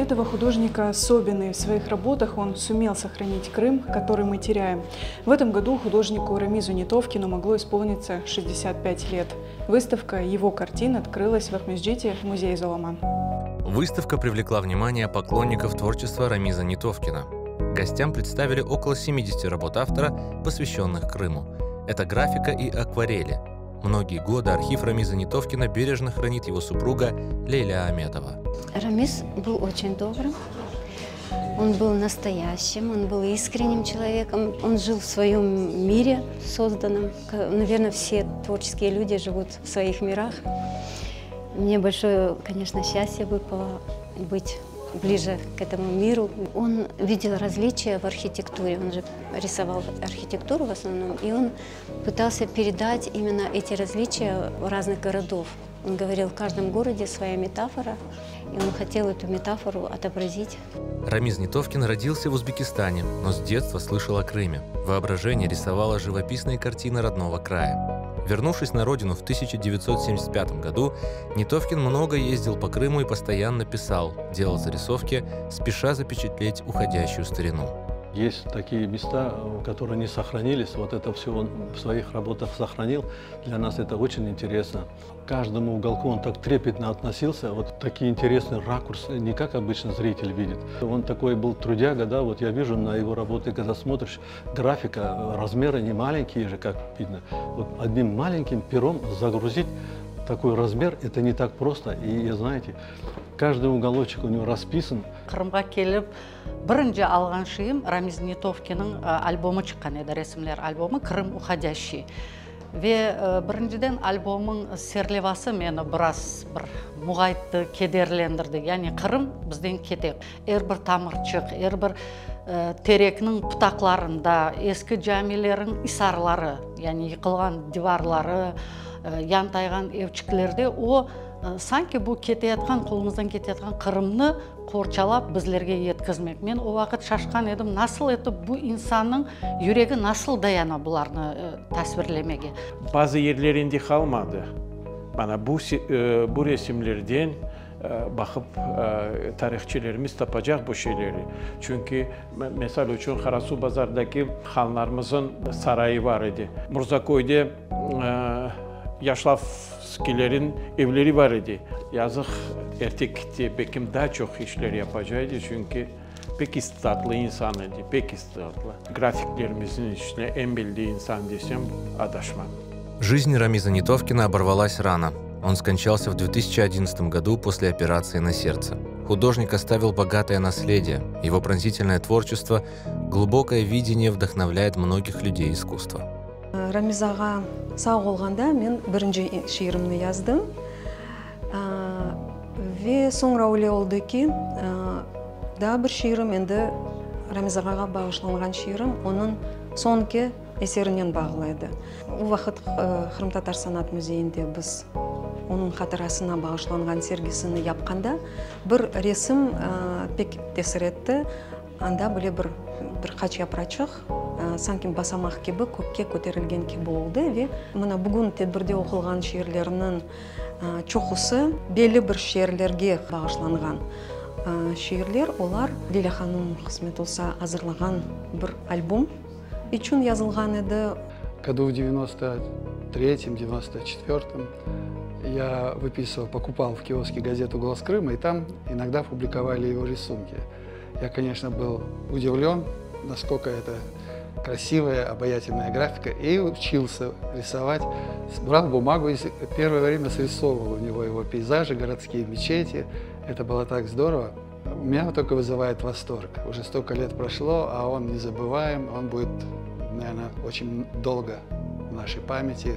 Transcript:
этого художника особенный. В своих работах он сумел сохранить Крым, который мы теряем. В этом году художнику Рамизу Нетовкину могло исполниться 65 лет. Выставка его картин открылась в Акмесджите в музее Золоман. Выставка привлекла внимание поклонников творчества Рамиза Нетовкина. Гостям представили около 70 работ автора, посвященных Крыму. Это графика и акварели. Многие годы архив Рамиза Нетовкина бережно хранит его супруга Лейля Аметова. Рамиз был очень добрым. Он был настоящим, он был искренним человеком. Он жил в своем мире созданном. Наверное, все творческие люди живут в своих мирах. Мне большое, конечно, счастье выпало быть ближе к этому миру. Он видел различия в архитектуре, он же рисовал архитектуру в основном, и он пытался передать именно эти различия разных городов. Он говорил, в каждом городе своя метафора, и он хотел эту метафору отобразить. Рамиз Нетовкин родился в Узбекистане, но с детства слышал о Крыме. Воображение рисовало живописные картины родного края. Вернувшись на родину в 1975 году, Нетовкин много ездил по Крыму и постоянно писал, делал зарисовки, спеша запечатлеть уходящую старину. Есть такие места, которые не сохранились. Вот это все он в своих работах сохранил. Для нас это очень интересно. К каждому уголку он так трепетно относился. Вот такие интересные ракурсы, не как обычно зритель видит. Он такой был трудяга, да, вот я вижу на его работы, когда смотришь, графика, размеры не маленькие же, как видно. Вот одним маленьким пером загрузить такой размер, это не так просто. И, знаете, каждый уголочек у него расписан. Qırımğa kelip birinci alğan şeyim Ramiz Netovkinniñ albomı çıqqan edi, resimler albomı «Крым уходящий». Ve birinciden albomnıñ serlevası meni biraz bir muğayttı, kederlendirdi. Yani Qırım bizden kete. Er bir tamırçıq, er bir terekniñ pıtaqlarında, eski camilerniñ isarları, yani yıqılğan divarları, yantayğan evçiklerde o, sanki bu keteyatqan, qolumızdan keteyatqan Qırımnı qorçalap bizlerge yetkizmek. Men o vaqıt şaşqan edim, nasıl etip bu insannıñ yüregi nasıl dayana bularnı tasvirlemege. Bazı yerler endi qalmadı. Mana bu bu resimlerden baqıp tarihçilerimiz tapacaq bu şeyleri. Çünki, mesal içün, Qarasuvbazardaki hanlarımızın sarayı bar edi. Murzaköyde Yaşlavskiylerin evleri bar edi. Yazıq, erte kitti, belkim daa çoq işler yapacaq edi, çünki pek istidatlı insan edi, pek istidatlı. Grafiklerimizniñ içinde eñ belli insan desem, adaşmam. Жизнь Рамиза Нетовкина оборвалась рано. Он скончался в 2011 году после операции на сердце. Художник оставил богатое наследие. Его пронзительное творчество, глубокое видение вдохновляет многих людей искусства. Ramiz ağa sağ olğanda men birinci şiirimni yazdım. Ve soñra öyle oldı ki, daa bir şiirim endi Ramiz ağağa bağışlanğan şiirim onıñ soñki eserinen bağlı edi. O vaqıt Qırımtatar sanat müzeyinde biz onıñ hatırasına bağışlanğan sergisini yapqanda bir resim pek tesir etti. Anda böyle bir bir qaç yapraçıq, sanki basamaq kibi kökke köterilgen kibi oldı ve mına bugün tedbirde oqulğan şiirlerniñ çoqusı belli bir şeerlerge bağışlanğan şiirler, olar Lilâ hanım, qısmet olsa, azırlağan bir albom içün yazılğan edi. Году в 93-м, 94-м я выписывал, покупал в киоске газету «Голос Крыма», и там иногда публиковали его рисунки. Я, конечно, был удивлен, насколько это красивая, обаятельная графика, и учился рисовать. Брал бумагу и первое время срисовывал у него его пейзажи, городские мечети. Это было так здорово. Меня только вызывает восторг. Уже столько лет прошло, а он незабываем, он будет, наверное, очень долго в нашей памяти.